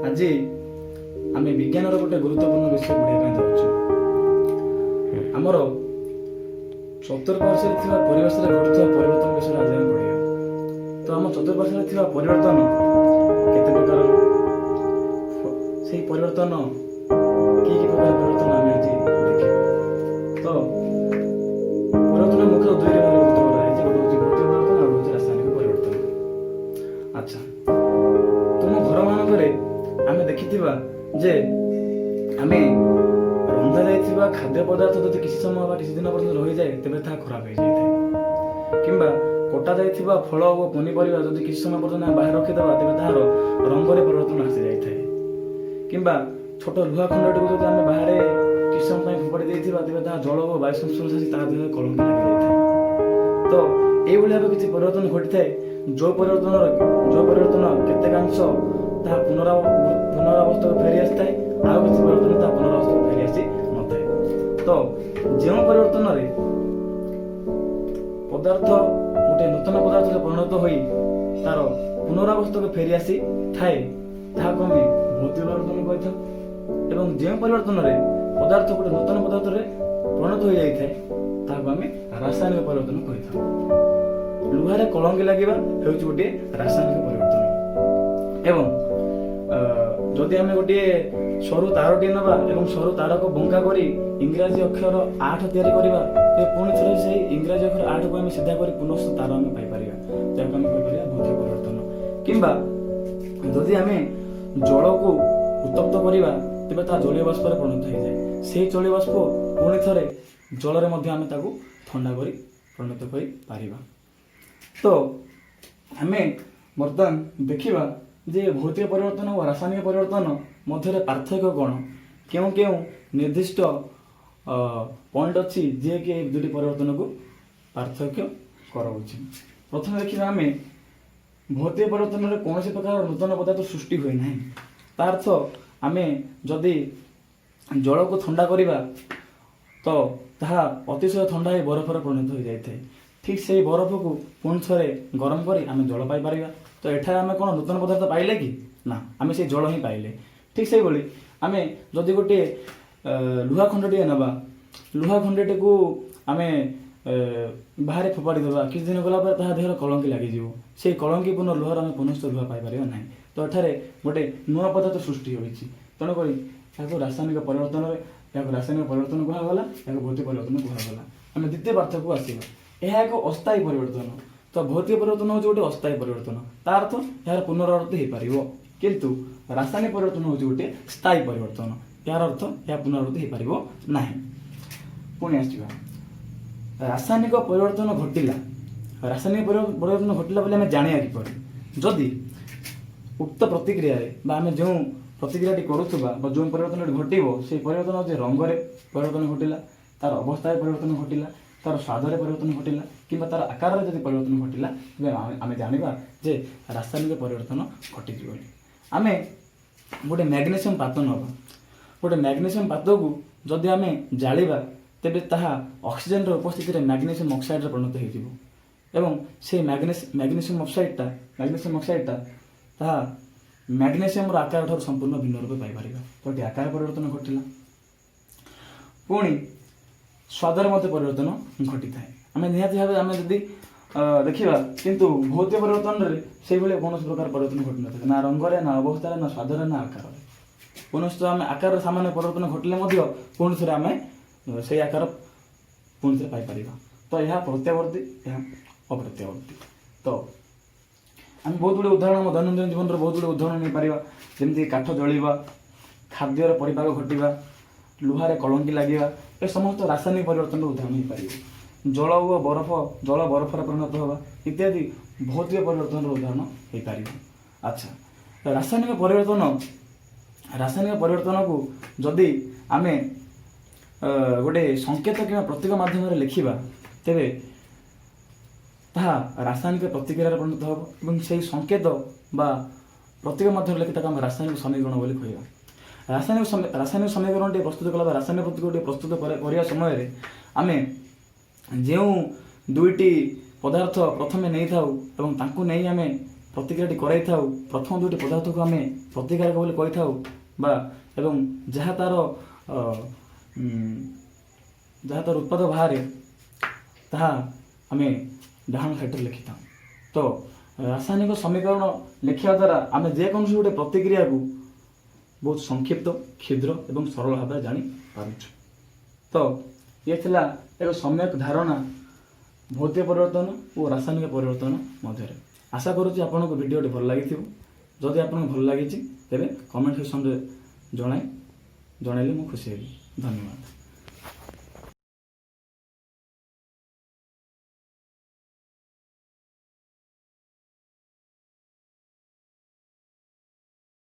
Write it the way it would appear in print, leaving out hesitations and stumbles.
ଆଜି ଆମେ ବିଜ୍ଞାନର ଗୋଟେ ଗୁରୁତ୍ୱପୂର୍ଣ୍ଣ ବିଷୟ ପଢ଼ିବା ପାଇଁ ଯାଉଛୁ। ଆମର ଚତୁଃପାର୍ଶ୍ୱରେ ଥିବା ପରିବେଶରେ ଘଟୁଥିବା ପରିବର୍ତ୍ତନ ବିଷୟରେ ଆଜି ଆମେ ପଢ଼ିବା। ତ ଆମ ଚତୁଃପାର୍ଶ୍ୱରେ ଥିବା ପରିବର୍ତ୍ତନ କେତେ ପ୍ରକାର, ସେଇ ପରିବର୍ତ୍ତନ କି କି ପ୍ରକାର ପରିବର୍ତ୍ତନ ଆମେ ଆଜି ଦେଖିବା। ତ ପରିବର୍ତ୍ତନ ମୁଖ୍ୟତଃ ଦୁଇରେ ଭାଗରେ ବିଭକ୍ତ କରାଯାଇଛି। ଗୋଟେ ହେଉଛି ଭୌତିକ ପରିବର୍ତ୍ତନ, ଆଉ ଗୋଟେ ହେଉଛି ରାସାୟନିକ ପରିବର୍ତ୍ତନ। ଆଚ୍ଛା, ତୁମ ଘରମାନଙ୍କରେ ଆମେ ଦେଖିଥିବା ଯେ ଆମେ ରନ୍ଧା ଯାଇଥିବା ଖାଦ୍ୟ ପଦାର୍ଥ ଯଦି କିଛି ସମୟ ବା କିଛି ଦିନ ପର୍ଯ୍ୟନ୍ତ ରହିଯାଏ, ତେବେ ତାହା ଖରାପ ହେଇଯାଇଥାଏ। କିମ୍ବା କଟା ଯାଇଥିବା ଫଳ ଓ ପନିପରିବା ଯଦି କିଛି ସମୟ ପର୍ଯ୍ୟନ୍ତ ଆମେ ବାହାରେ ରଖିଦେବା, ତେବେ ତାହାର ରଙ୍ଗରେ ପରିବର୍ତ୍ତନ ଆସିଯାଇଥାଏ। କିମ୍ବା ଛୋଟ ଲୁହା ଖଣ୍ଡଟିକୁ ଯଦି ଆମେ ବାହାରେ କିଛି ସମୟ ପାଇଁ ଫୋପାଡ଼ି ଦେଇଥିବା, ତେବେ ତାହା ଜଳ ଓ ବାୟୁ ସଂସ୍ପର୍ଶ ଆସି ତାହା ଦେହରେ କଳଙ୍କି ଲାଗିଯାଇଥାଏ। ତ ଏଇଭଳି ଭାବେ କିଛି ପରିବର୍ତ୍ତନ ଘଟିଥାଏ, ଯେଉଁ ପରିବର୍ତ୍ତନ କେତେକାଂଶ ତାହା ପୁନରାବସ୍ଥାକୁ ଫେରି ଆସିଥାଏ, ଆଉ କିଛି ପରିବର୍ତ୍ତନ ତାହା ପୁନରାବସ୍ଥାକୁ ଫେରି ଆସି ନଥାଏ। ତ ଯେଉଁ ପରିବର୍ତ୍ତନରେ ପଦାର୍ଥ ଗୋଟିଏ ନୂତନ ପଦାର୍ଥରେ ପରିଣତ ହୋଇ ତାର ପୁନରାବସ୍ଥାକୁ ଫେରି ଆସିଥାଏ, ତାହାକୁ ଆମେ ଭୌତିକ ପରିବର୍ତ୍ତନ କହିଥାଉ। ଏବଂ ଯେଉଁ ପରିବର୍ତ୍ତନରେ ପଦାର୍ଥ ଗୋଟେ ନୂତନ ପଦାର୍ଥରେ ପରିଣତ ହୋଇଯାଇଥାଏ, ତାହାକୁ ଆମେ ରାସାୟନିକ ପରିବର୍ତ୍ତନ କହିଥାଉ। ଲୁହାରେ କଳଙ୍କି ଲାଗିବା ହେଉଛି ଗୋଟିଏ ରାସାୟନିକ ପରିବର୍ତ୍ତନ। ଏବଂ ଯଦି ଆମେ ଗୋଟିଏ ସରୁ ତାରଟିଏ ନେବା ଏବଂ ସରୁ ତାରକୁ ବଙ୍କା କରି ଇଂରାଜୀ ଅକ୍ଷର 8 ତିଆରି କରିବା, ତେବେ ପୁଣି ଥରେ ସେଇ ଇଂରାଜୀ ଅକ୍ଷର 8କୁ ଆମେ ସିଧା କରି ପୁନଶ୍ଚ ତାର ଆମେ ପାଇପାରିବା, ଯାହାକୁ ଆମେ କହିପାରିବା ଭୌତିକ ପରିବର୍ତ୍ତନ। କିମ୍ବା ଯଦି ଆମେ ଜଳକୁ ଉତ୍ତପ୍ତ କରିବା, ତେବେ ତାହା ଜଳୀୟ ବାଷ୍ପରେ ପରିଣତ ହୋଇଯାଏ। ସେଇ ଜଳୀୟ ବାଷ୍ପ ପୁଣି ଥରେ ଜଳରେ ମଧ୍ୟ ଆମେ ତାକୁ ଥଣ୍ଡା କରି ପରିଣତ କରିପାରିବା। ତ ଆମେ ବର୍ତ୍ତମାନ ଦେଖିବା ଯେ ଭୌତିକ ପରିବର୍ତ୍ତନ ଓ ରାସାୟନିକ ପରିବର୍ତ୍ତନ ମଧ୍ୟରେ ପାର୍ଥକ୍ୟ କ'ଣ, କେଉଁ କେଉଁ ନିର୍ଦ୍ଦିଷ୍ଟ ପଏଣ୍ଟ ଅଛି ଯିଏକି ଏହି ଦୁଇଟି ପରିବର୍ତ୍ତନକୁ ପାର୍ଥକ୍ୟ କରାଉଛି। ପ୍ରଥମେ ଦେଖିବା ଆମେ, ଭୌତିକ ପରିବର୍ତ୍ତନରେ କୌଣସି ପ୍ରକାର ନୂତନ ପଦାର୍ଥ ସୃଷ୍ଟି ହୁଏ ନାହିଁ। ତା ଅର୍ଥ ଆମେ ଯଦି ଜଳକୁ ଥଣ୍ଡା କରିବା, ତ ତାହା ଅତିଶୟ ଥଣ୍ଡା ହୋଇ ବରଫରେ ପରିଣତ ହୋଇଯାଇଥାଏ। ଠିକ୍ ସେଇ ବରଫକୁ ପୁଣି ଥରେ ଗରମ କରି ଆମେ ଜଳ ପାଇପାରିବା। ତ ଏଠାରେ ଆମେ କ'ଣ ନୂତନ ପଦାର୍ଥ ପାଇଲେ କି? ନା, ଆମେ ସେଇ ଜଳ ହିଁ ପାଇଲେ। ଠିକ୍ ସେଇଭଳି ଆମେ ଯଦି ଗୋଟିଏ ଲୁହା ଖଣ୍ଡଟିଏ ନେବା, ଲୁହା ଖଣ୍ଡଟିକୁ ଆମେ ବାହାରେ ଫୋପାଡ଼ି ଦେବା, କିଛି ଦିନ ଗଲା ପରେ ତାହା ଦେହରେ କଳଙ୍କି ଲାଗିଯିବ। ସେଇ କଳଙ୍କି ପୁନଃ ଲୁହାର ଆମେ ପୁନଶ୍ଚ ଲୁହା ପାଇପାରିବା ନାହିଁ। ତ ଏଠାରେ ଗୋଟେ ନୂଆ ପଦାର୍ଥ ସୃଷ୍ଟି ହୋଇଛି। ତେଣୁକରି ଏହାକୁ ରାସାୟନିକ ପରିବର୍ତ୍ତନ କୁହାଗଲା, ଏହାକୁ ଭୌତିକ ପରିବର୍ତ୍ତନ କୁହାଗଲା। ଆମେ ଦ୍ୱିତୀୟ ପାର୍ଥକ୍ୟକୁ ଆସିବା। ଏହା ଏକ ଅସ୍ଥାୟୀ ପରିବର୍ତ୍ତନ। ତ ଭୌତିକ ପରିବର୍ତ୍ତନ ହେଉଛି ଗୋଟେ ଅସ୍ଥାୟୀ ପରିବର୍ତ୍ତନ, ତା ଅର୍ଥ ଏହାର ପୁନରାବୃତ୍ତି ହେଇପାରିବ। କିନ୍ତୁ ରାସାୟନିକ ପରିବର୍ତ୍ତନ ହେଉଛି ଗୋଟେ ସ୍ଥାୟୀ ପରିବର୍ତ୍ତନ, ଏହାର ଅର୍ଥ ଏହା ପୁନରାବୃତ୍ତି ହେଇପାରିବ ନାହିଁ। ପୁଣି ଆସିବା, ରାସାୟନିକ ପରିବର୍ତ୍ତନ ଘଟିଲା, ରାସାୟନିକ ପରିବର୍ତ୍ତନ ଘଟିଲା ବୋଲି ଆମେ ଜାଣିବା କିପରି? ଯଦି ଉକ୍ତ ପ୍ରତିକ୍ରିୟାରେ ବା ଆମେ ଯେଉଁ ପ୍ରତିକ୍ରିୟାଟି କରୁଥିବା ବା ଯେଉଁ ପରିବର୍ତ୍ତନଟି ଘଟିବ, ସେଇ ପରିବର୍ତ୍ତନ ହେଉଛି ରଙ୍ଗରେ ପରିବର୍ତ୍ତନ ଘଟିଲା, ତାର ଅବସ୍ଥାରେ ପରିବର୍ତ୍ତନ ଘଟିଲା, ତାର ସ୍ୱାଦରେ ପରିବର୍ତ୍ତନ ଘଟିଲା କିମ୍ବା ତାର ଆକାରରେ ଯଦି ପରିବର୍ତ୍ତନ ଘଟିଲା, ତେବେ ଆମେ ଜାଣିବା ଯେ ରାସାୟନିକ ପରିବର୍ତ୍ତନ ଘଟିଛି ବୋଲି। ଆମେ ଗୋଟେ ମ୍ୟାଗ୍ନେସିୟମ୍ ପାତ ନେବା। ଗୋଟେ ମ୍ୟାଗ୍ନେସିୟମ୍ ପାତକୁ ଯଦି ଆମେ ଜାଳିବା, ତେବେ ତାହା ଅକ୍ସିଜେନର ଉପସ୍ଥିତିରେ ମ୍ୟାଗ୍ନେସିୟମ୍ ଅକ୍ସାଇଡ଼ରେ ପରିଣତ ହେଇଯିବ। ଏବଂ ସେଇ ମ୍ୟାଗ୍ନେସିୟମ୍ ଅକ୍ସାଇଡ଼ଟା ତାହା ମ୍ୟାଗ୍ନେସିୟମର ଆକାର ଠାରୁ ସମ୍ପୂର୍ଣ୍ଣ ଭିନ୍ନ ରୂପେ ପାଇପାରିବା। ତ ଏଠି ଆକାର ପରିବର୍ତ୍ତନ ଘଟିଲା। ପୁଣି ସ୍ୱାଦରେ ମଧ୍ୟ ପରିବର୍ତ୍ତନ ଘଟିଥାଏ। ଆମେ ନିହାତି ଭାବେ ଆମେ ଯଦି ଦେଖିବା, କିନ୍ତୁ ଭୌତିକ ପରିବର୍ତ୍ତନରେ ସେଇଭଳି କୌଣସି ପ୍ରକାର ପରିବର୍ତ୍ତନ ଘଟିନଥାଏ, ନା ରଙ୍ଗରେ, ନା ଅବସ୍ଥାରେ, ନା ସ୍ୱାଦରେ, ନା ଆକାରରେ। ପୁନଶ୍ଚ ଆମେ ଆକାରରେ ସାମାନ୍ୟ ପରିବର୍ତ୍ତନ ଘଟିଲେ ମଧ୍ୟ ପୁଣି ଥରେ ଆମେ ସେଇ ଆକାର ପୁଣି ଥରେ ପାଇପାରିବା। ତ ଏହା ପ୍ରତ୍ୟାବର୍ତ୍ତୀ, ଏହା ଅପ୍ରତ୍ୟାବର୍ତ୍ତୀ। ତ ଆମେ ବହୁତ ଗୁଡ଼ିଏ ଉଦାହରଣ, ଆମ ଦୈନନ୍ଦିନ ଜୀବନରେ ବହୁତ ଗୁଡ଼ିଏ ଉଦାହରଣ ନେଇପାରିବା, ଯେମିତି କାଠ ଜଳିବା, ଖାଦ୍ୟର ପରିପାକ ଘଟିବା, ଲୁହାରେ କଳଙ୍କି ଲାଗିବା, ଏ ସମସ୍ତ ରାସାୟନିକ ପରିବର୍ତ୍ତନର ଉଦାହରଣ ହେଇପାରିବ। ଜଳ ଓ ବରଫ, ଜଳ ବରଫରେ ପରିଣତ ହେବା ଇତ୍ୟାଦି ଭୌତିକ ପରିବର୍ତ୍ତନର ଉଦାହରଣ ହେଇପାରିବ। ଆଚ୍ଛା, ରାସାୟନିକ ପରିବର୍ତ୍ତନକୁ ଯଦି ଆମେ ଗୋଟେ ସଂକେତ କିମ୍ବା ପ୍ରତୀକ ମାଧ୍ୟମରେ ଲେଖିବା, ତେବେ ତାହା ରାସାୟନିକ ପ୍ରତିକ୍ରିୟାରେ ପରିଣତ ହେବ। ଏବଂ ସେହି ସଂକେତ ବା ପ୍ରତୀକ ମାଧ୍ୟମରେ ଲେଖି ତାକୁ ଆମେ ରାସାୟନିକ ସମୀକରଣ ବୋଲି କହିବା। ରାସାୟନିକ ସମୀକରଣଟି ପ୍ରସ୍ତୁତ କଲା ବା ରାସାୟନିକ ପ୍ରତୀକଟି ପ୍ରସ୍ତୁତ କରିବା ସମୟରେ ଆମେ ଯେଉଁ ଦୁଇଟି ପଦାର୍ଥ ପ୍ରଥମେ ନେଇଥାଉ ଏବଂ ତାଙ୍କୁ ନେଇ ଆମେ ପ୍ରଥମେ ପ୍ରତିକ୍ରିୟାଟି କରାଇଥାଉ, ପ୍ରଥମ ଦୁଇଟି ପଦାର୍ଥକୁ ଆମେ ପ୍ରତିକାରକ ବୋଲି କହିଥାଉ ବା ଏବଂ ଯାହା ତାର ଉତ୍ପାଦ ବାହାରେ, ତାହା ଆମେ ଡାହାଣ ସାଇଡ଼ରେ ଲେଖିଥାଉ। ତ ରାସାୟନିକ ସମୀକରଣ ଲେଖିବା ଦ୍ୱାରା ଆମେ ଯେକୌଣସି ଗୋଟେ ପ୍ରତିକ୍ରିୟାକୁ ବହୁତ ସଂକ୍ଷିପ୍ତ, କ୍ଷୁଦ୍ର ଏବଂ ସରଳ ଭାବରେ ଜାଣିପାରୁଛୁ। ତ ଇଏ ଥିଲା ଏକ ସମ୍ୟକ ଧାରଣା ଭୌତିକ ପରିବର୍ତ୍ତନ ଓ ରାସାୟନିକ ପରିବର୍ତ୍ତନ ମଧ୍ୟରେ। ଆଶା କରୁଛି ଆପଣଙ୍କୁ ଭିଡ଼ିଓଟି ଭଲ ଲାଗିଥିବ। ଯଦି ଆପଣଙ୍କୁ ଭଲ ଲାଗିଛି, ତେବେ କମେଣ୍ଟ ସେକ୍ସନରେ ଜଣାଇଲେ ମୁଁ ଖୁସି ହେବି। ଧନ୍ୟବାଦ।